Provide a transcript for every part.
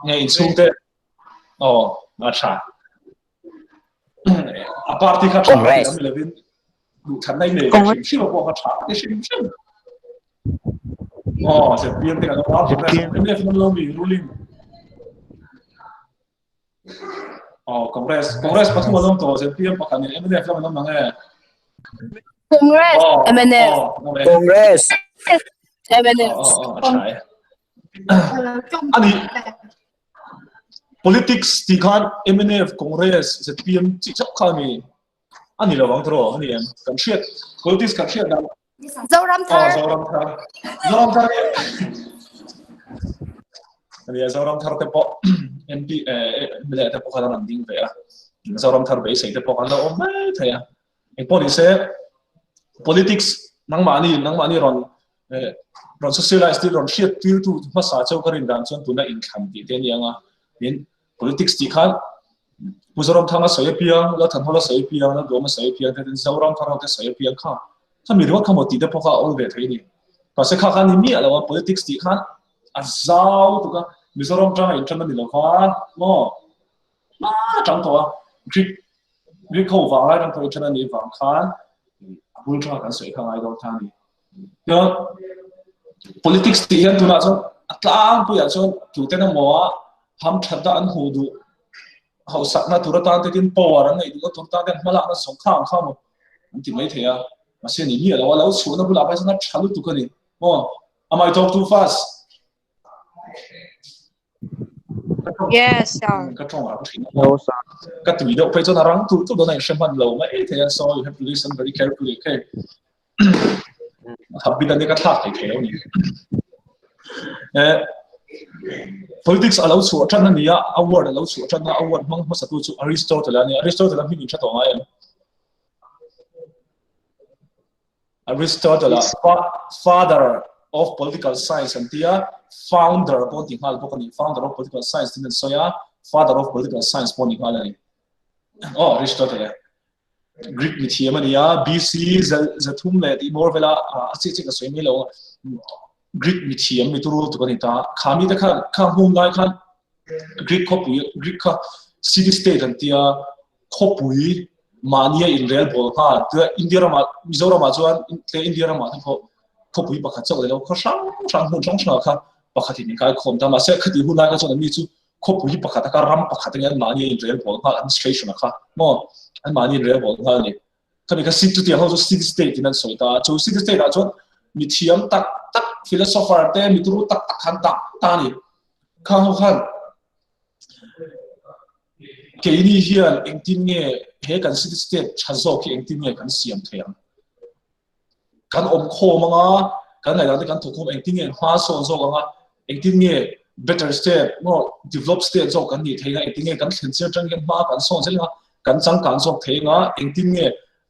Nge in chhungte aw a tha. A party kha tha Congress. ti lovin duhthlanna i nei ve hrim hrim a pawh kha tha ti hrim hrim. Aw ZPM te kan awm a, Congress MNF an awm lo mi ruling. Aw Congress Congress pathum an awm tawh ZPM pakhat in MNF lam an awm ang e. Congress, Aw MNF, aw an awm e. Congress. Aw MNF. aw aw a tha e. Ani politics tih khan MNF, Congress, ZPM chi chauh kha ani ani lo ang tiraw ani em kan hriat politics kan hriat dan Zoram aw Thar. Zoram Thar Zoram Thar hi ani a Zoram Thar te pawh MP eh MLA te pawh khan an ding ve a Zoram Thar beisei te pawh kan la awm mai thei a engpawh ni se politics nangmahni nangmahni rawn eh rawn socialize tir rawn hriat tir tu hmasa cheu ka rin dan chuan tuna inthlan tih te ani anga tin politics tih khan Pu Zoramthanga sawi apiang, Lalthanhawla sawi apiang, Lalduama sawi apiang te tin Zoram thar ho te sawi apiang kha kha mi ringawt kha maw tih te pawh kha a awl ve thei a ni. Mahse kha kha a ni miah lo a, politics tih khan a zau tuk a, Mizoram tanga intan a ni lo va maw hma atang tawh a, Greek Greek ho vang lai atang tawh intan a nih vang khan a bul tanga kan sawi kha a ngai dawn ta a ni. Chuan politics tih hian tunah chuan a tlangpuiah chuan tuten emaw a hamthatna an hmuh duh hausakna tur atan te tin power an neih duhna tur atan te hmalakna zawng kha ang kha maw an ti mai thei a mahse ni miah lo a lo chhuahna bulah phei chuan a tha lutuk a ni maw am I talk too fast Yes, sir. Ka tawng rang thin a No, sir. ka tui deuh phei chuan a rang tulh tulh dawn a inhre hman lo mai thei a so you have to listen very carefully okay Habit ani ka thlak thei thei lo ni. Eh politics a lo chhuah tan ani a, a word a lo chhuah tan a, a word hmang hmasa tu chu Aristotle ani. Aristotle a hming in tha tawh ngai em? Aristotle a father of political science an tia, founder pawh an ti nghal bawk ani. Founder of political science tin an sawi a, father of political science pawh ani nghal ani. Oh, Aristotle e. Greek mithiam a ni a, BC 300 leh tih bawr vela a chiah chiah ka sawi mai lo a, Greek mithiam mi turu tuk a ni ta. Kha mite khan kha hmun lai khan Greek khawpui Greek kha city state an tia khawpui mahnia inrel bawl nghal tia India ramah Mizoramah chuan tle India ramah te pawh khawpui pakhat chauh leh lo khaw hrang hrang hmun hrang hrangah kha pakhatin inkai khawm ta mahse khati hun lai kha chuan anni chu khawpui pakhat a kha ram pakhat enge anmahni a inrel bawl nghal administration a kha maw anmahni inrel bawl nghal a ni khami kha city chutiang ho chu city state in an sawi ta a chu city state ah chuan mi thiam tak tak philosopher te mi turu tak tak khan tak ta a ni khang ho khan keini hian engtin nge he kan city state tha zawk hi engtin nge kan siam thei ang Kan awm khawm anga, kan ngaihdan te kan thawk khawm engtin nge hma sawn zawk anga, engtin nge better state maw develop state zawk kan nih theih anga, engtin nge kan thlen chin atang hian hma kan sawn zel anga, kan changkan zawk theih anga, engtin nge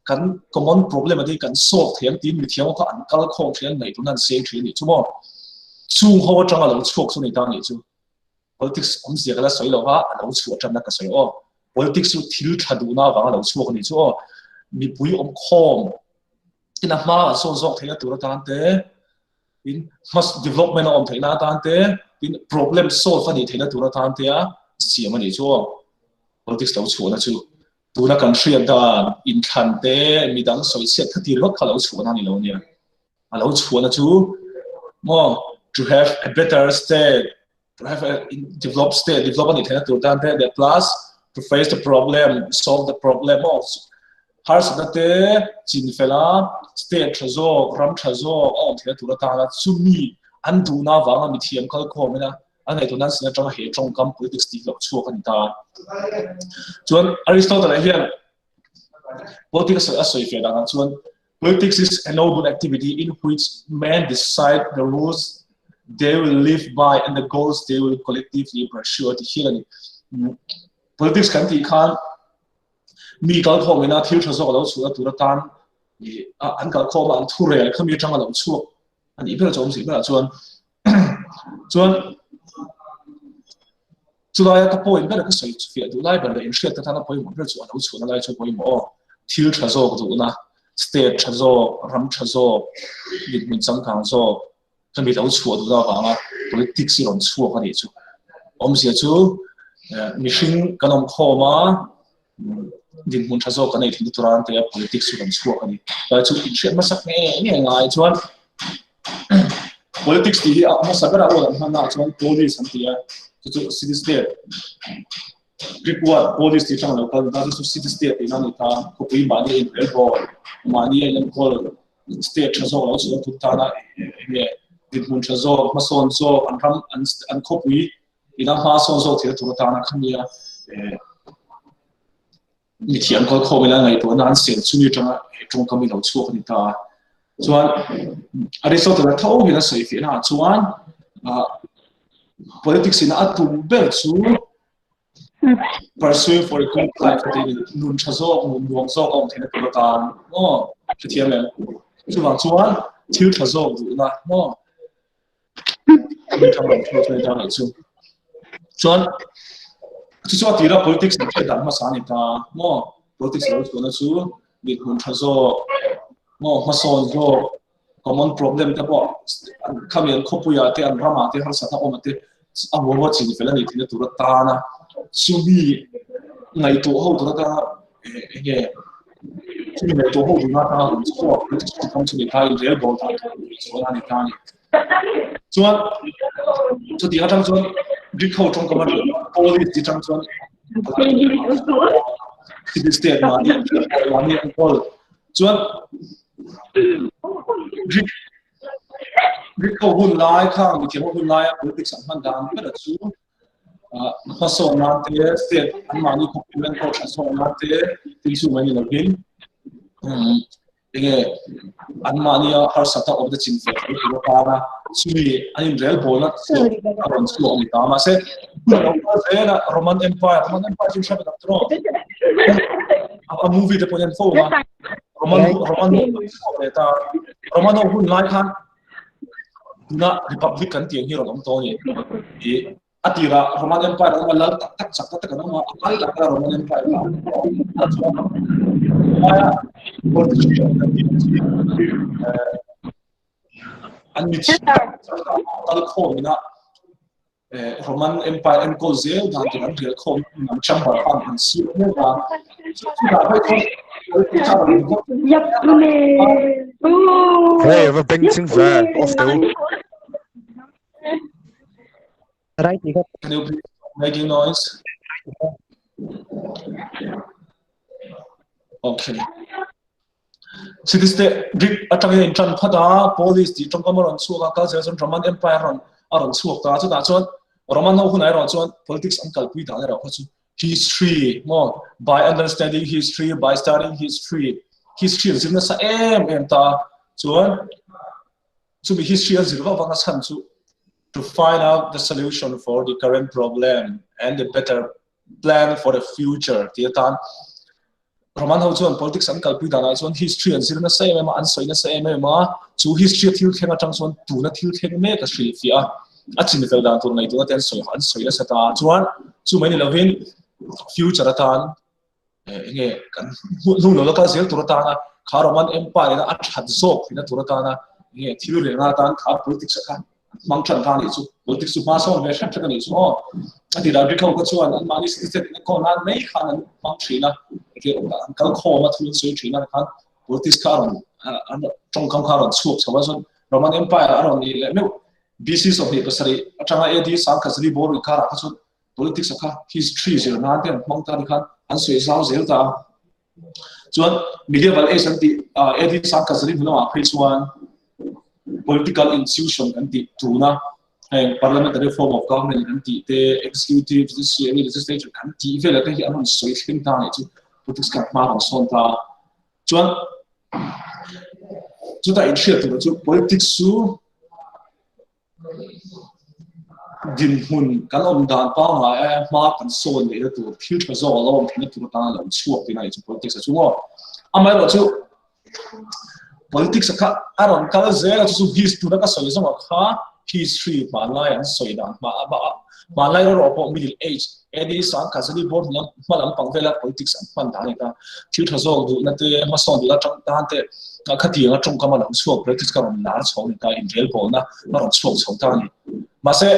kan common problem ati kan solve theih ang tiin mithiam ho kha an kal khawm thin an ngaihtuahna an seng thin a nih chu maw. Chung ho atanga lo chhuak chu a ni ta a nih chu. Politics awmzia ka la sawi lo va, a lo chhuah tanna ka sawi aw. Politics chu thil tha duhna avanga lo chhuak a nih chu aw. Mipui awmkhawm in a hma an sawn zawk theihna tur atan te, tin hma development a awm theihna atan te, tin problem solve a nih theihna tur atan te a siam a nih chu aw. Politics lo chhuahna chu tuna kan hriat dan inthlan te midang sawichhiat kha tir vak kha lo chhuahna a ni lo nia. A lo chhuahna chu maw to have a better state to have a developed state develop a nih theihna tur tan te leh plus to face the problem solve the problem maw harsatna te chin fela state tha zawk ram tha zawk a awm theihna tur atana chumi an duhna avanga mithiam kalkhawm ina a ngaihtuah nan sin atanga he tawngkam politics tih loh chhuak a ni ta. Chuan Aristotle hian politics a sawi fe danah chuan Politics is a noble activity in which men decide the rules they will live by and the goals they will collectively pursue a ti hial a ni. Politics kan tih khan mi kalkhawm ina thil tha zawk a lo chhuah tur atan an kalkhawm a an thurel khami atanga lo chhuak a nih ber chu awmzia berah chuan chuan chulaia ka point ber ka sawi fiah duh lai ber leh inhriat te tana pawimawh ber chu a lo chhuahna lai chu pawimawh aw. Thil tha zawk duhna, state tha zawk, ram tha zawk, dinhmun changkang zawk khami lo chhuah duhna avanga politics hi rawn chhuak a nih chu. Awmzia chu mihring kan awm khawm a, dinhmun tha zawk kan ei theihna tura an tia politics chu kan chhuak a ni. Tlai chu inhriat hmasak nge nge ngai chuan politics tih hi a hmasa berah awl an hmannaah chuan polis an ti a, chu chu city state Greek word polis tih atang a lo kal ta, chu chu city state tihna a ni ta, khawpui mahni a inrelbawl, mahni a inenkawl state tha zawk lo chhuah tut tana enge dinhmun tha zawk, hmasawn zawk, an ram an khawpui ina hmasawn zawk thil tur atana khania mithiam kal khawm ila ngaihtuahna an sel chumi atanga he tawngkam hi lo chhuak a ni ta. Chuan Aristotle-a tho hian a sawi fiahna ah chuan politics ina a tum ber chu Pursuing for a good life a tih nun tha zawk, nun nuam zawk a awm theihna tur atan maw hrethiam em? Chuvang chuan thil tha zawk duhna maw thil tha lo thil chu ta nih chu. Chuan chu chu a tira politics an hriat dan hmasa a ni ta maw politics lo chhuahna chu dinhmun tha zawk maw hmasawn zawk common problem te pawh khami an khawpuiah te an ramah te harsatna awm te a huam a chin fel a nih theihna tur atana chumi ngaihtuah ho tur atana enge chumi ngaihtuah ho tur atana rawn chhuak tawngkam chu ni ta inrelbawl dan tur chuan a ni ta a ni. Chuan chutiang atang chuan Greek ho tawngkam atang Polish atang chuan city state mahni mahni enkawl chuan Greek Greek ho hun lai khang mithiam ho hun laia politics an hman dan ber chu hmasawn nan te state anmahni khawpui enkawl tha zawk nan te thil chu mai ni lovin enge anmahnia harsatna awm te chinfel fel tur atana chumi an inrelbawlna chu a rawn chhuak a ni ta. Mahse hun a lo kal zel a, Roman Empire, Roman Empire chu hre ve tak tawh a movie te pawh hian fo a Roman Roman chhuak leh ta. Roman ho hun lai khan tuna Republic kan tih ang hi rawn awm tawh a ni. A tirah Roman Empire an awm a, lal tak tak chak tak tak an awm a, a kal tak a Roman Empire kha a chuan aia politician kan tih ang chi an mi kal khawm ina Roman Empire enkawl zel dan tur an rel khawm an chamber khan an siam mek a. Chutah phei chuan Hey, va beng ching ve off teu. Right ni Can you please stop making noise? Okay. City state Greek atangin in tan phat a, Polish tih tawngkam a rawn chhuak a, kal zel chuan Roman Empire rawn a rawn chhuak ta. Chutah chuan Roman ho hunah erawh chuan politics an kalpui dan erawh kha chu history maw by understanding history, by studying history, history an zir nasa em em ta. Chuan Chumi history a zir vak vak a chhan chu to find out the solution for the current problem and the better plan for the future ti atan Roman ho chuan politics an kalpui danah chuan history an zir nasa em em a, an sawi nasa em em a, chu history a thil thleng atang chuan tuna thil thleng mek a hrilhfiah a, a chinfel dan tur ngaihtuahna te an sawi an sawi nasa ta. Chuan chu mai ni lovin future atan enge kan hnung lo la kal zel tur atana kha Roman Empire ina a that zawk theihna tur atana enge thil reng atan kha politics kha hmang than ta nih chu politics chu hma sawn ve hrep hrep a nih chu aw a ti ral ho kha chuan an mahni citizen in enkawl nan mai khan an hmang thin a an kal khawm a thu an sawi thin a khan politics kha a rawn an tawngkam kha a rawn chhuak chho a chuan Roman Empire a rawn nih leh meuh BC 27 atanga AD 1040 bawr inkar ah kha chuan Politics a kha history zir nan te an hmang ta ni khan an sawi zau zel ta a. Chuan medieval age an tih AD sangkhat zali hnu lamah phei chuan political institution kan tih tuna heng parliamentary form of government kan tih te executive judiciary legislature kan tih vel te hi an rawn sawi thleng ta nih chu politics kha hma rawn sawn ta. Chuan chutah inhriat tur chu politics chu Dinhmun kan awm dan pangngai aia hma kan sawn lehna tur thil tha zawk a lo awm theihna tur atana lo chhuak tihna a nih chu politics a chu maw. Amaherawh chu politics a kha a rawn kal zel a chu chu his tuna ka sawi zawngah kha history hmanlai an sawi dan hma hmanlai erawh pawh middle age AD sangkhat zali bawr hnu lam hma lampang vela politics an hman dan a ni ta. Thil tha zawk duhna te, hmasawn duhna atang tan te khatianga tawngkam a lo chhuak politics ka rawn lar chho a ni ta, inrelbawlna a rawn chhuak chho ta a ni. Mahse,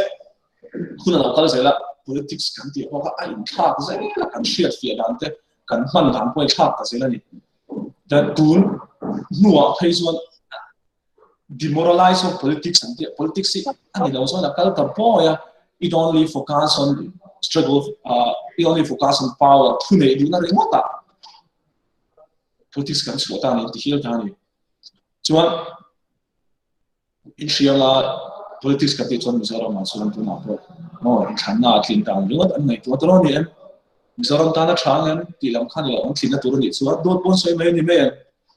hun a lo kal zel a. politics kan tih pawh kha a inthlak zel a, kan hriatfiah dan te, kan hman dan pawh a inthlak ta zel a ni. Tun hnuah phei chuan demoralize of politics an tih politics hi a ni lo chuan a kal ta bawi a, it only focus on struggle, it only focus on power, thu neih duhna ringawt ah politics kan chhuah ta a ni an ti hial ta a ni. Chuan inhrial a politics kan tih chuan Mizoram ah chuan tunah pawh maw inthlanna a tlin dan ringawt an ngaihtuah ta lo a ni em? Mizoram tana tha ang em tih lam khan lo an tlinna tur a nih chuan dawt pawn sawi mai a ni mai em?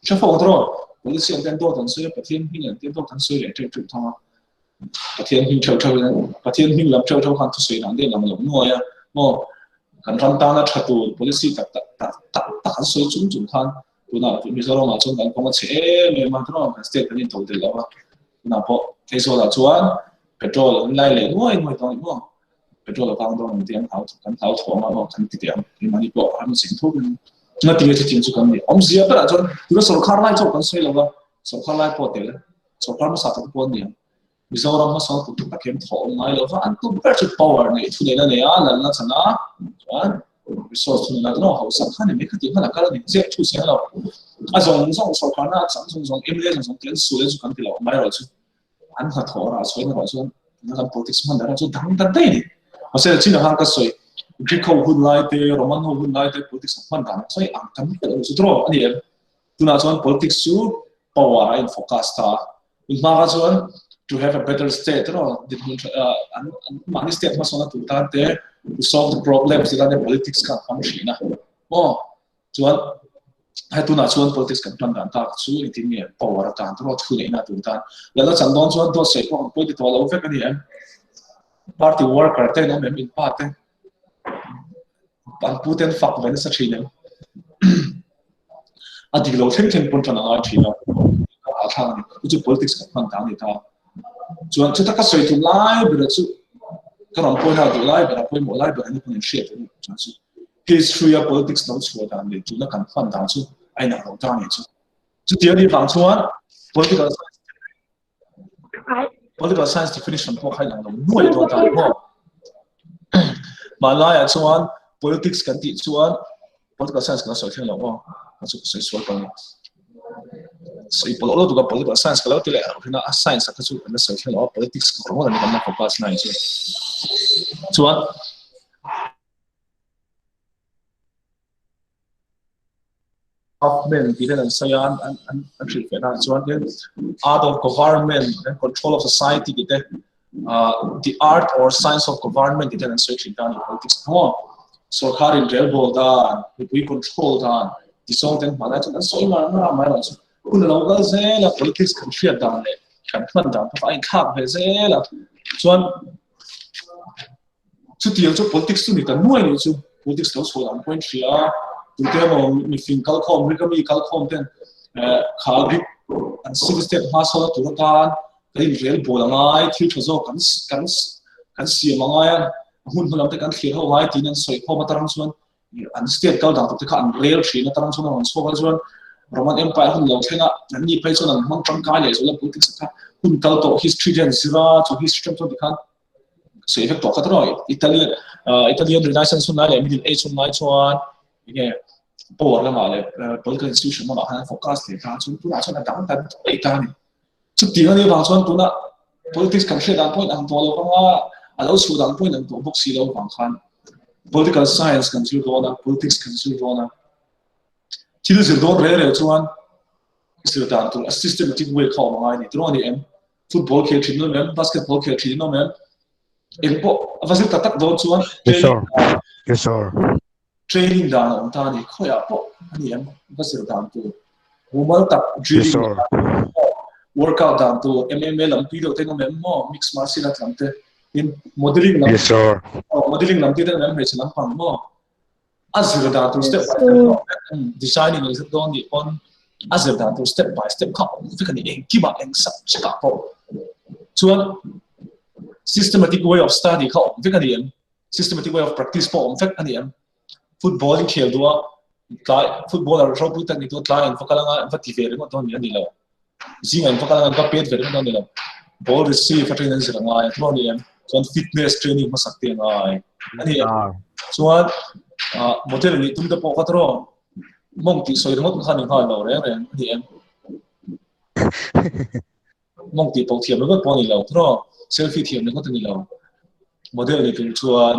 Hre fawk tawh rawh. Policy an ten dawt an sawi a, Pathian hming an ten dawt an sawi leh teuh teuh thang a. Pathian hming theuh theuh in Pathian hming lam theuh theuh khan thusawi dan te lang lo nuai a. Maw kan ram tana tha tur policy tak tak tak tak tak an sawi chung chung khan tunah Mizoram ah chuan kan kawng a chhe em em a, tunah kan state kan intodelh lo a. Tunah pawh Aizawl ah chuan petrol an lai leh nuai nuai tawh a ni maw? Petrol a vang dawn ang tih an hlau kan hlau thawng a aw kan ti teh ang keimahni pawh an cheng thuk in nga tinge chutiang chu kan ni awmzia berah chuan tuna sorkar lai chauh kan sawi lo va sorkar lai pawh tel sorkar hmasa tak pawh an ni ang Mizoram hmasa tur tak hian thawh awm ngai lo va an tum ber chu power neih thu neihna nei a lalna chan a chuan resource thu neihna chu hausak kha ni mai kha tih hman a kal a ni chiah thu seng lo a zawng zawng sorkarna a chang zawng zawng MLA zawng zawng te an sul chu kan ti lo mai erawh chu an hnathawh rah chhuah erawh chuan tuna kan politics hman erawh chu dang ta daih a ni. Mahse chin ang khan ka sawi Greek ho hun lai te, Roman ho hun lai te politics ang hman dan ang sawi ang tam hian a awm chu tawh a ni em? Tunah chuan politics chu power a in focus ta a. Tun hma kha chuan to have a better state erawh dinhmun tha an mahni state hmasawnna tur tan te to solve the problems ti tan te politics kha an hmang thin a. Maw? Chuan hei tunah chuan politics kan hman dan tak chu engtin nge power atan te pawh thu neihna tur tan lalna chan dawn chuan dawt sawi pawh an pawi ti tawh lo vek a ni em? Party worker te an awm em? In pa te an pu te an fak ve nasa thin em? A dik lo thleng thleng pawn tan a ngai thin a, a hahthlak a ni. Chu chu politics kan hman dan a ni ta. Chuan chuta ka sawi tum lai bera chu ka rawn pawina duh lai bera pawimawh lai bera ni pawn in hriat a ni chuan chu History a politics lo chhuah dan leh tuna kan hman dan chu a inang lo ta a nih chu. Chuti a nih vang chuan political science political science definition pawh kha inang lo nuai dawn ta a ni maw? Hmanlaiah chuan politics kan tih chuan political science kan sawi thleng lo maw? A chu ka sawi sual palh a ni. Sawi pawlh lo tuk a political science ka lo ti leh a a science a kha chu kan la sawi thleng lo a politics ka rawng a ni kan la focus na chu. Chuan Government tih hian an sawi a, an an an hrilhfiah naah chuan tin art of government and control of society tih te ah the art or science of government tih te an sawi thin ta a ni politics ah maw. Sorkar inrelbawl dan, mipui control dan ti zawng te an hman lai chuan an sawi ngar ngar a amaherawhchu hun a lo kal zel a politics kan hriat dan leh kan hman dan pawh kha a inthlak ve zel a chuan Chutiang chu politics chu ni ta nuai nih chu. Politics lo chhuah dan pawhin hria a, tute emaw mifing kalkhawm, Greek a mi kalkhawm ten kha Greek an city state hma sawn a tur atan kan inrel bawl a ngai, thil tha zawk kan kan kan siam a ngai a, a hmun hma lam te kan thlir ho a ngai tiin an sawi khawm atarang chuan an state kal dan tur te kha an rel thin atarang chuan a rawn chhuak a chuan Roman Empire hun lo thleng a, an ni phei chuan an hmang tangkai leh zual a politics kha hun kal tawh history te an zir a, chu history atang chuan tikhan sawi vek tawh kha tawh Italian Italian Renaissance hun lai leh Middle Age hun lai chuan enge power lamah leh political institution lamah khan focus leh ta chuan tunah chuan a dang dan daih ta a ni. Chutiang a nih avang chuan tuna politics kan hriat dan pawhin ang tawh lo vanga a lo chhuh dan pawhin ang tawh bawk si lo vang khan political science kan zir dawn a, politics kan zir dawn a. Thil zir dawn reng reng chuan zir dan tur a systematic way kha awm a ngai a ni. Tiraw a ni em? Football khel thin an awm em? Basketball khel thin an awm em? Eng pawh a va zir tak tak dawn chuan Yes sir. Yes sir. Training dan a awm ta a ni. Khawiah pawh a ni em? Va zir dan tur mumal tak drilling Yes sir. Workout dan tur MMA lam tui deuh te an awm em maw? Mixed martial art lam te. Tin modeling lam Yes sir. Modeling lam te an awm em hmeichhe lampang maw? A zir dan tur step by step designing ang zir dawn nih pawn a zir dan tur step by step kha awm vek a ni engkim ah eng subject ah pawh chuan systematic way of study kha awm vek a ni em systematic way of practice pawh awm vek a ni em football in khel duh a tlai footballer ropui tak ni tu tlai an va kal anga va ti ve ringawt dawn ni a ni lo zing an va kal anga an va pet ve ringawt dawn ni lo ball receive atangin an zir a ngai a tiraw ni em. Chuan fitness training hmasak te a ngai a ni. Chuan model nih tum te pawh kha tawh mawng tih sawi ringawt kha ni nghal lo reng reng a ni em? Mawng tih pawh thiam ringawt pawh a ni lo tawh selfie thiam ringawt a ni lo. Model ni tur chuan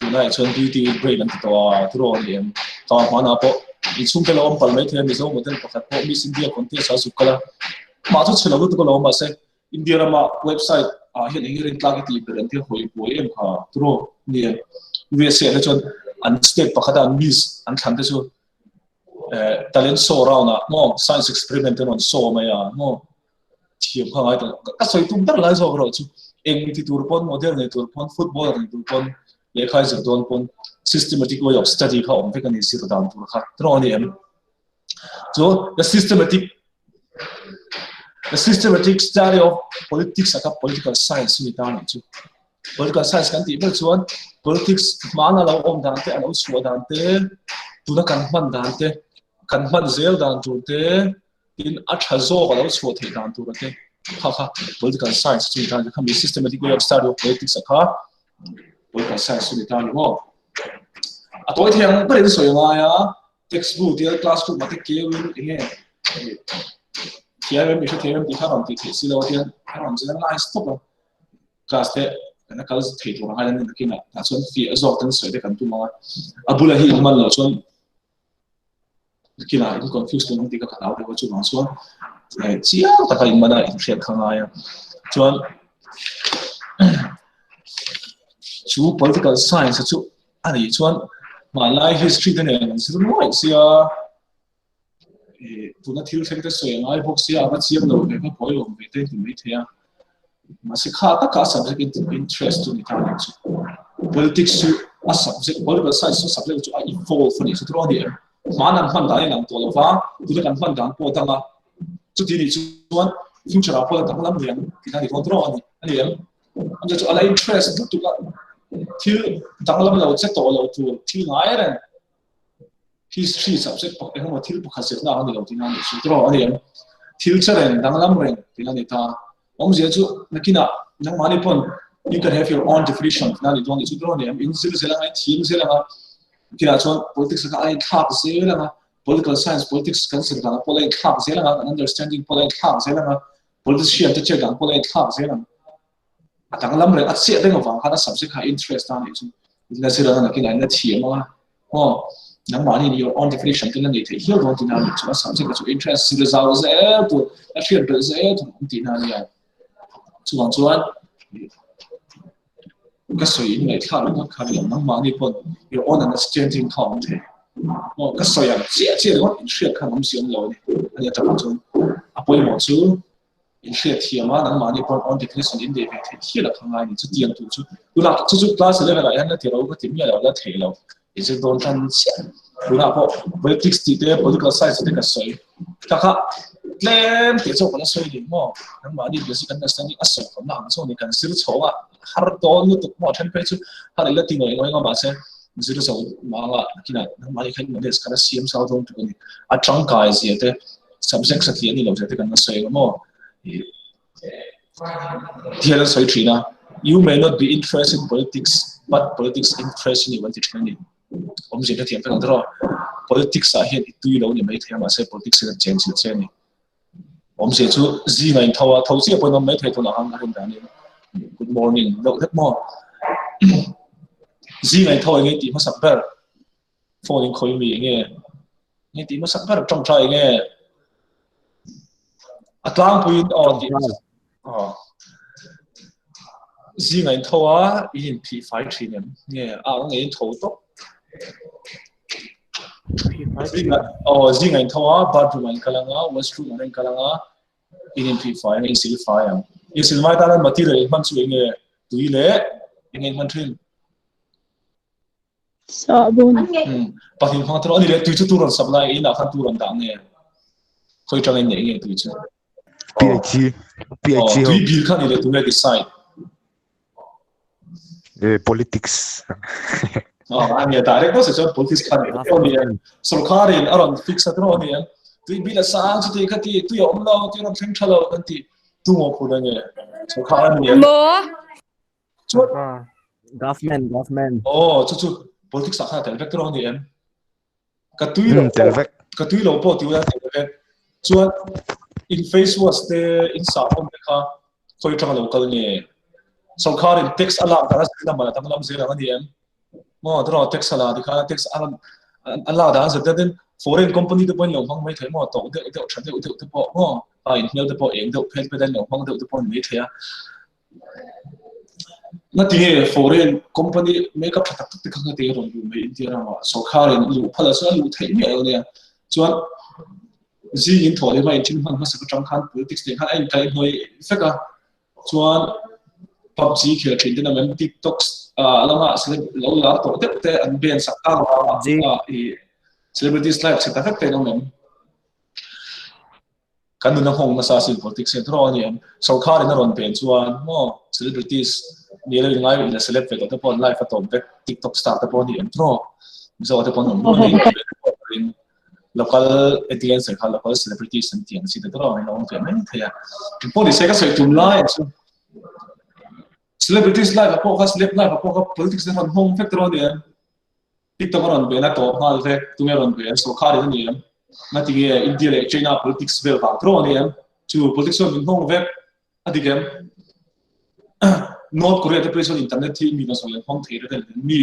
tunah chuan beauty with brain an ti tawh a tawh a ni em? Ka hmanah pawh inchhungte lo awm palh mai thei a Mizo model pakhat pawh Miss India contest ah zuk kal a mah chu chhe lo lutuk alawm mahse India rama website ah hian eng nge rintlak i tih ber an tia hawi buai em kha tawh ni em? USA ah te chuan an state pakhat a an miss an thlan te chu talent show round ah maw science experiment te rawn show mai a maw thiam kha ngai tawh ka sawi tum ber lai zawk erawh chu eng ti tur pawn model nei tur pawn footballer nei tur pawn lehkha i zir dawn pawn systematic way of study kha awm vek a ni zir dan tur kha tawh a ni em? Chu the systematic the systematic study of politics aka political science mi ta ni chu political science kan tih ber chuan politics hmana lo awm dan te a lo chhuah dan te tuna kan hman dan te kan hman zel dan tur te tin a tha zawk a lo chhuah theih dan tur te kha kha political science chu ni ta ni khami systematic way of study of politics kha political science chu ni ta ni maw a tawi thei ang berin sawi ngai a Textbook tia classroom ah te keu in enge thiam em i hre thiam em tih kha rawn tih theih si lo hian a rawn generalize tawp a. Class te kan a kal thei tur ang a hian nakinah tah chuan fiah zawk ten sawi te kan tum ang a. A bulah hi in man loh chuan nakinah in confuse tur ang tih kha ka hlau deuh a chuvang chuan chiang taka in man a in hriat kha ngai a. Chuan chu political science chu A nih chuan hmanlai history te nen an zir nuaih sia, tuna thil thleng te sawi a ngai bawk sia, a va chiang lo ve kha pawi awm ve te ti mai thei a. Mahse kha taka a subject interest chu ni ta nih chu. Politics chu a subject, political science chu subject chu a evolve a nih chu tiraw a ni em? Hman an hman dan a inang tawh lo va, tuna kan hman dan pawh a dang a. Chuti nih chuan future ah pawh a danglam leh ang tihna a ni dawn tiraw a ni a ni em? Amah chu a la interest lutuk a, thil danglam lo che tawh lo tur thil ngai reng history subject pakhat engemaw thil pakhat zirna ang a ni lo tihna a nih chu tiraw a ni em? Thil che reng danglam reng tihna a ni ta. Awmzia chu nakinah nangmahni pawn you can have your own definition tihna a ni dawn a nih chu tiraw a ni em? In zir zel anga in thiam zel anga nakinah chuan politics kha a inthlak zel anga political science politics kan zir danah pawh a la inthlak zel anga kan understanding pawh a la inthlak zel anga Politician te chet dan pawh la inthlak zel ang. A danglam reng a chiah reng avang khan a subject kha interest a nih chu. La zir anga nakin a in la thiam anga. Aw, nangmahni your own definition te la nei theih hial dawn tihna a nih chu. A subject kha chu interest zir zau zel tur, la hriat belh zel tur awm tihna a nia. Chuvang chuan ka sawi in ngaihthlak ringawt kha ni lo, nangmahni pawn your own understanding kha awm thei. Aw, ka sawi ang chiah chiah ringawt in hriat khan awm si awm lo a ni. A nia takah chuan a pawimawh chu in hriat thiam a, nangmahni pawn own definition in nei ve theih hial a kha ngai a ni. Chutiang tur chu tunah chu chu class 11 ah hian la ti ro ka ti miah lo, la thei lo. I zir dawn tan chiah. Tunah pawh politics tih te, political science tih te ka sawi. Kha kha tlem tih zawk kan la sawi ni maw? Nangmahni basic understanding a sawi khawmna ang zawk ni kan zir chho a, har dawn lutuk maw? A then phei chu har ila ti ngawih ngawih nga mahse zir zo manga nakinah nangmahni khan knowledge kha la siam zau dawn tuk a ni. A tangkai zia te, subject satliah ni lo zia te kan la sawi ang maw? Thian an sawi thin a, You may not be interested in politics, but politics interest in you an ti thin a ni. Awmzia hre thiam vek ang tiraw? Politics ah hian i tui lo ni mai thei a, mahse politics hian a chen chilh che a ni. Awmzia chu zinga in tho a, tho chiah pawhin awm mai thei tunah khan ka rin danin good morning deuh hlek maw? Zinga in tho enge tih hmasak ber? Phone in khawi mi enge? Nge tih hmasak ber tawngtai enge? A tlangpuiin aw tih aw zinga in tho a i in phih fai thin em? Nge a nge in tho tawp? Zinga aw zinga in tho a bathroom ah in kal anga washroom ah in kal anga in in phih fai anga in sil fai ang. In sil mai tan material in hman chu enge tui leh enge in hman thin? Sahbawn. Pahnih hmang tawh ani le tui chu tu rawn supply in ah khan tu rawn dah nge khawi tang in nei nge tui chu PHC PHC tui bill kha ni le tu nge decide eh politics oh ani direct bo se chuan politics kha ni ani sarkar in a rawn fix a tro ani tui bill a sang chu ti kha ti tui a awm lo tui rawn thleng tha lo kan ti tu mo phur nge sarkar ani Mo. Chuan Government, government. Oh, chu chu politics ah khan a tel vek tawh a ni em? Ka tui lo Hmm, tel vek. Ka tui lo pawh ti ula tel vek. Chuan in face wash te in sahawm te kha khawi atanga lo kal nge? Sorkharin tax a lak dan a zir lamah a danglam zel ang a ni em? Maw tawh tax a la ti khan tax a a lak dan a zir datin foreign company te pawhin lo hmang mai thei maw tawk deuh deuh tha deuh deuh te pawh maw a inhmel te pawh eng deuh phet phet a in lo hmang deuh te pawh a ni mai thei a. Ngati nge foreign company makeup tha tak tak te kha ngati nge rawn luh mai India ramah sorkharin luh phal ah chuan a luh theih miah lo nia. Chuan zing in thawh leh hma in thil hman hmasak atang khan politics nen khan a inkaihhnawih vek a. Chuan PUBG khel thin te namen TikTok lama celeb lo lar tawh deuh te an ban sak tak avanga i celebrities live chhe ta vek te an awm em? Kan nuna nghawng nasa asin politics hian tawrh a ni em? Sorkharin a rawn pen chuan maw celebrities ni lo in ngai in la celeb ve tawh te pawh an live a tawp vek TikTok star te pawh a ni em tawrh? Mizo te pawh an awm nual a ni local influencer kha local celebrities an tih ang chi te tawrh an lo awm ve mai thei a. Engpawh nise ka sawi tum lai chu celebrities live ah pawh kha celeb live ah pawh kha politics te rawn nghawng vek tawrh a ni em? TikTok a rawn ven a tawp nghal vek, tunge rawn ven sorkar in a ni em? Ngati nge India leh China politics vel vang tawh a ni em? Chu politics chuan min nghawng vek a dik em? North Korea te pawh hi chuan internet hi mi zawng an hmang thei reng a mi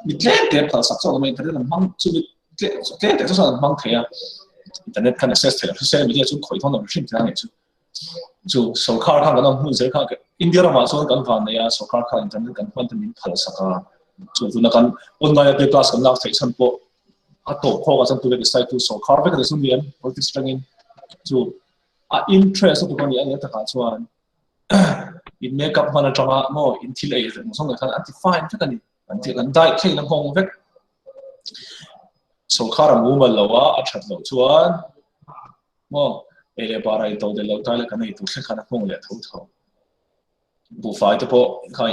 mi tlem te phal sak chauh lama internet an hmang chu mi tlem te chuan an hmang thei a internet khan access thei lo social media chu khawih thawn lo hrim thei a nih chu. Chu sorkar khan kan awm hmun zel kha India ramah chuan kan van nei a sorkar khan internet kan hman te min phal sak a chu tuna kan online a class kan lak theih chhan pawh a tawp khawk a chuan tunge decide tu sorkar vek a ni chu ni em politics atangin chu a interest a tuk a ni a nia takah chuan in makeup hman atanga maw in thil ei reng zawng khan an ti fine vek a ni an ti an diet thleng a nghawng vek sorkar a mumal lo a a that loh chuan Maw? Ei leh bara in to del loh tai la kan ei tur thleng khan a nghawng leh tho tho. Buhfai te pawh kha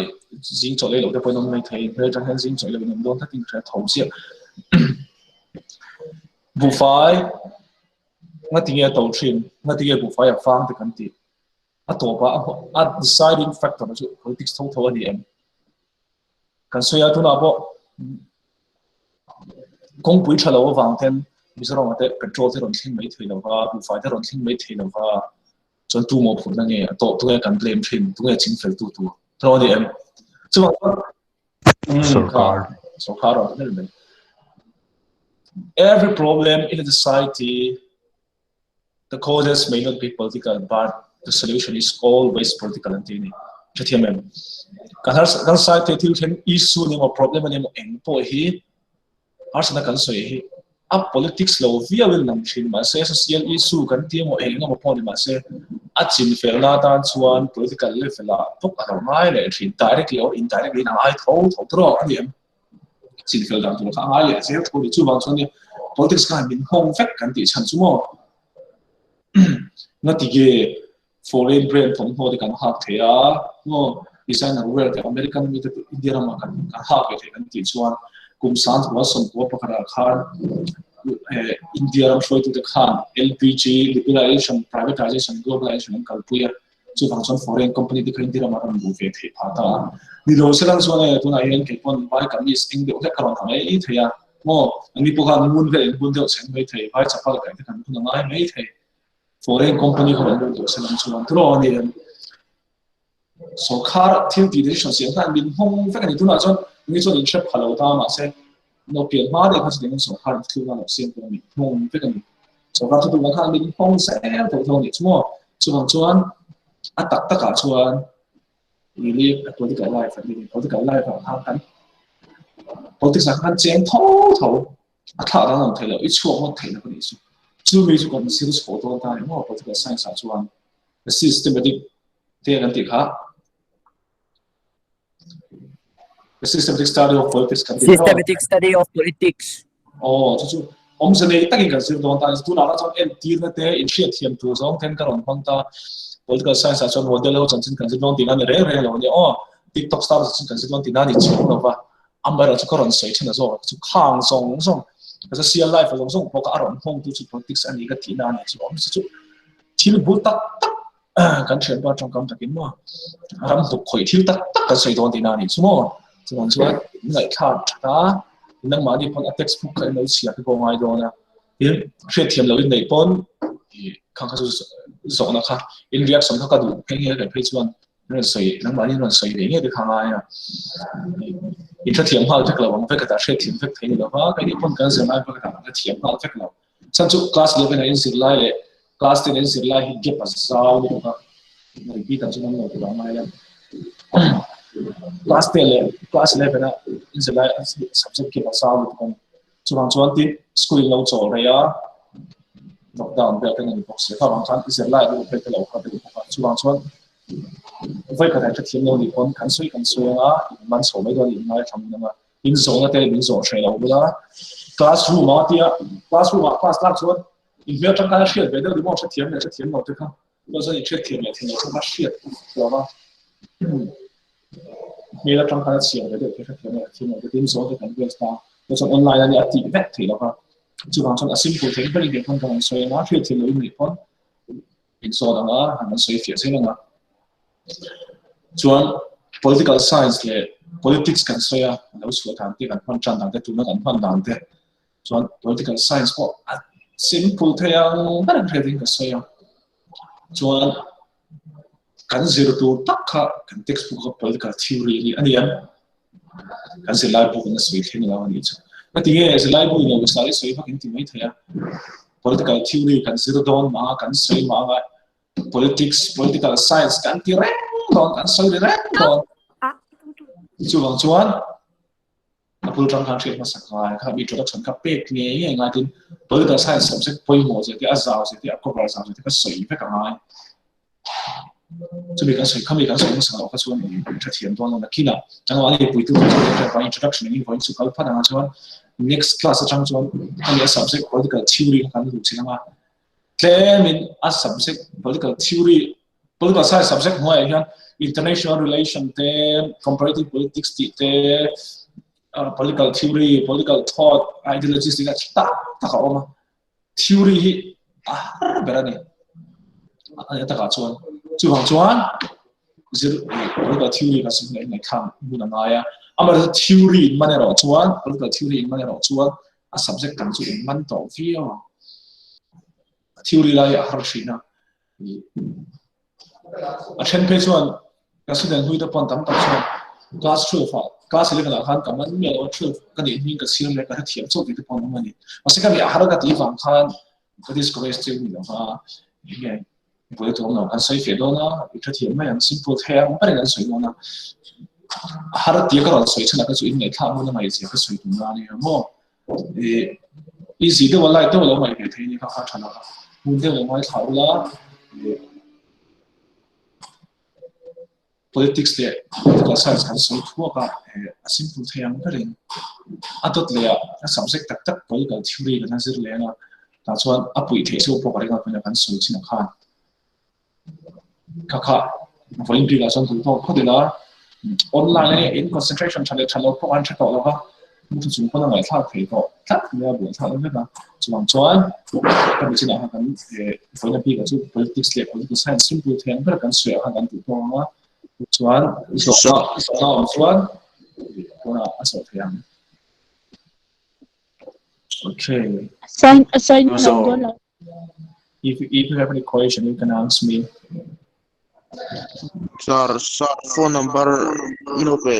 zing chawlh ei loh te pawh in awm mai thei, hmel atang hian zing chawlh ei loh in awm dawn tlatin ka hria tho chiah. Buhfai ngati nge a to thin, ngati nge buhfai a fang te kan tih. A tawpah a deciding factor chu politics tho tho a ni em? Kan sawi a tunah pawh kawngpui tha lo avang ten Mizoram ah te petrol te rawn thleng mai thei lo va, buhfai te rawn thleng mai thei lo va, chuan tu mawhphurhna nge a tawh tunge kan blame thin, tunge chingfel tu tur tho a ni em? Chuvang chuan Sorkar. Sorkar a awm mai. Every problem in a society The causes may not be political but the solution is always political an ti a ni. Hrethiam em? Kan har kan society thil thleng issue ni emaw problem ani emaw eng pawh hi harsatna kan sawi hi a politics lo viau in lang thin mahse social issue kan ti emaw eng emaw pawh ni mahse a chinfelna atan chuan political level ah bawk a lo ngai leh thin directly or indirectly in a ngai tho tho tawh a ni em? Chinfel dan tur kha a ngai leh zel tho a ni. Chuvang chuan nia politics khan min nghawng vek kan tih chhan chu maw ngati ge foreign brand thawmhnaw te kan hak thei a maw designer wear te American mi te India ramah kan kan hak ve thei kan tih chuan kum sang thua sawmkua pakhatah khan India ram hruaitute khan LPG liberalization privatization globalization an kalpui a. Chuvang chuan foreign company te kha India ramah rawn luh ve theih phah ta a. Ni lo se lang chuan e tunah hian kei pawn vai kamis eng deuh hlek ka rawn ha mai thei a. Maw anni pawh khan ngun vel in hun deuh cheng mai thei, vai chapal kaih te kan hun a ngai mai thei. Foreign company kha rawn lut lo se lang chuan turaw a ni em. Sorkar thil tih decision siam khan min nghawng vek a ni. Tunah chuan nge chuan in hre pha lo ta mahse Naupian hma deuh kha chutiangin sorkar in thuthlukna lo siam tur a ni, nghawng vek a ni. Sorkar thuthlukna khan min nghawng zel tho tho a nih chu maw? Chuvang chuan a tak takah chuan we live a political life an ti a ni. Political life ah khan kan politics ah khan cheng tho tho a thlah danglam theih loh, i chhuak ngawt theih loh a nih chu. Chumi chu kan zir chhuah dawn ta a ni maw political science ah chuan the systematic te kan tih kha. The systematic study of politics kan ti Systematic study of politics. Oh, chu chu awmze nei takin kan zir dawn ta. Tunah kha chuan entirna te inhriat thiam tur zawng ten ka rawn hmang ta. Political science ah chuan model ho chanchin kan zir dawn tihna ni reng reng lo a nia. Aw, TikTok star chanchin kan zir dawn tihna ni chiang lo va. Amaherawhchu ka rawn sawi thin a zawk chu khang zawng zawng ka social life zawng zawng pawh kha a rawn nghawng tu chu politics a ni ka tihna a ni chu. Awmze chu thil bul tak tak. Kan thianpa tawngkam takin maw ram hnuk khawih thil tak tak kan sawi dawn tihna a nih chu maw. Chuvang chuan in ngaihthlak that a, nangmahni pawn a textbook kha in lo chhiar te pawh a ngai dawn a. Tin, hriatthiam loh in neih pawn khang kha chu zawhna kha in reaction kha ka duh phei nge kan phei chuan rawn sawi nangmahni rawn sawi ve nge te kha a ngai a. In hrethiam nghal vek lo ang vek a tah hriatthiam vek thei ni lo va, keini pawn kan zirlai vek a tah kan hrethiam nghal vek lo. Chhan chu class 11 a in zir lai leh class 10 a in zir lai hi gap a zau lutuk a, repeat ang chu an lo tur a ngai a. Class 10 leh class 11 a in zir lai subject gap a zau lutuk a ni. Chuvang chuan tin school in lo chawl rei a, lockdown vel te ni bawk si. Kha vang khan zir lai luh phei te lo kha deuh bawk a. Chuvang chuan vawi khat ah hrethiam lo nih pawn kan sawi kan sawi anga in man chho mai dawn a, in ngaithla mun anga. In zawhna te min zawh hreh lo bula classroom ah tia classroom ah class lak chuan in hmel tangkai a hriat ve deuh ni maw hrethiam leh hrethiam lo te kha chuan chuan in hriatthiam leh thiam lo kha hriat lo va hmel atang khan a chhiar ve deuh te hrethiam leh hrethiam lo te tin zawhna te kan vel ta chuan online a nia a tih vek theih lo va chuvang chuan a simple thei ber in kei pawn ka rawn sawi anga hriatthiam loh in nih pawn in zawt anga han an sawi fiah zel anga chuan political science leh politics kan sawi a a lo chhuah dan te kan hman tan dan te tuna kan hman dan te chuan political science pawh a simple thei ang ber ang hriat in ka sawi a chuan kan zir tur tak kha kan textbook a political theory hi a ni ang kan zirlai bu kan sawi thleng lo a nih chu ka ti nge zirlai bu in lo sawi sawi vak in ti mai thei a political theory kan zir dawn mah kan sawi mah anga politics political science kan ti reng dawn kan sawi ri reng dawn chuvang chuan a bul tang khan hriat hmasak ngai kha introduction kha pek ngei ngei ngai tin political science subject pawimawh zia te a zau zia te a cover zau zia te kha sawi vek a ngai chumi kan sawi khami kan sawi hmasa loh kha chuan in tha thiam dawn lo nakin ah nangmah ni puitu tur chuan kan hriat introduction engin vawiin chu kal phat anga chuan next class atang chuan ani a subject political theory kha kan luh chin anga tlemin a subject political theory political science subject hnuaiah hian international relation te comparative politics tih te political theory political thought ideologies tih kha tak tak a awm a Theory hi a har ber a ni. A takah chuan chuvang chuan zir political theory kha sim leh ngaihthlak hun a ngai a. Amaherawhchu theory in man erawh chuan political theory in man erawh chuan a subject dang chu in man tawh viau ang. Theory lai hi a har thin a. A then phei chuan ka student hlui te pawn tam tak chuan class 12 ah class 11 ah khan ka man miah lo a 12 ka nih hming ka chhiar leh ka hrethiam chauh tih te pawh an awm a ni. Mahse ka mi a har ka tih vang khan ka discourage chiang ni lo va enge buai tur awm lo kan sawi feh dawn a i hrethiam mai ang simple thei ang berin an sawi dawn a a har tia ka rawn sawi chhan ah ka chu inngaihthlak ngun a ngaihzia ka sawi tum na a nia maw. Easy deuh a light deuh a lo ngaih ve thei a ni kha kha tha lo a hmun deuh lo ngaithla ula politics leh political science kan sawi thuak a a simple thei ang berin a dawt leh ah a subject tak tak political theory kan han zir leng a tah chuan a puih theih chu pawh ka ring a kan sawi chin ah khan. Kha kha vawiin bikah chuan duh tawk phawt ila online a in concentration tha leh tha lo pawh an hre tawh lo va muthu chung pawn a ngaihthlak thei tawh tlat mai a buaithlak vek a chuvang chuan ka mi chinah khan kan vawiin bikah chu politics leh political science simple thei ang ber kan sawi ah khan kan duh tawk ang a chuan zawhna zawhna awm chuan tunah a sawi thei ang. Okay. Assign assignment awm dawn lo. If, if you have any question, you can ask me. Sir, sir, phone number no pe.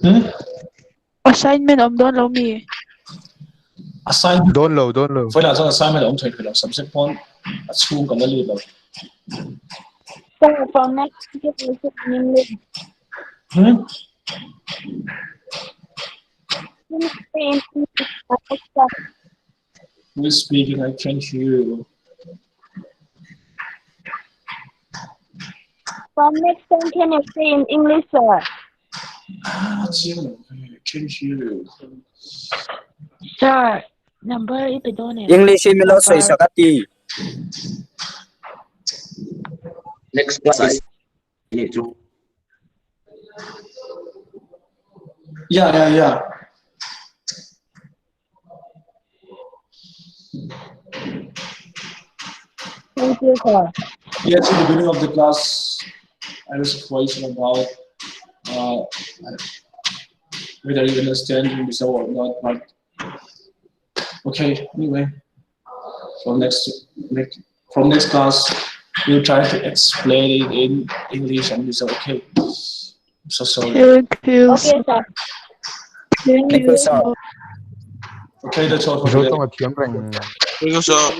Hmm? Assignment awm dawn lo mi? Assignment. Dawn lo, dawn lo. Vawilah chuan assignment awm thei lo. Subject pawn a chhung kan la lut lo. Sir, for next year also in English. Hmm? In English. Who is speaking? I can't hear you. From next time, can you say in English, sir? Ah, I can't hear you. Sir, number i pe dawn em? English in milo sawi sak a ti. Next class is chu. Yeah, yeah, yeah. Thank you, sir. Yes, in the beginning of the class, I was question about whether you understand Mizo or not, but okay, anyway, from next class, we'll try to explain it in English and Mizo. Okay, I'm so sorry. Thank you, Okay, sir. Thank you, sir. Okay, that's all for today. Mizo tawng a thiam reng. Thank you, sir.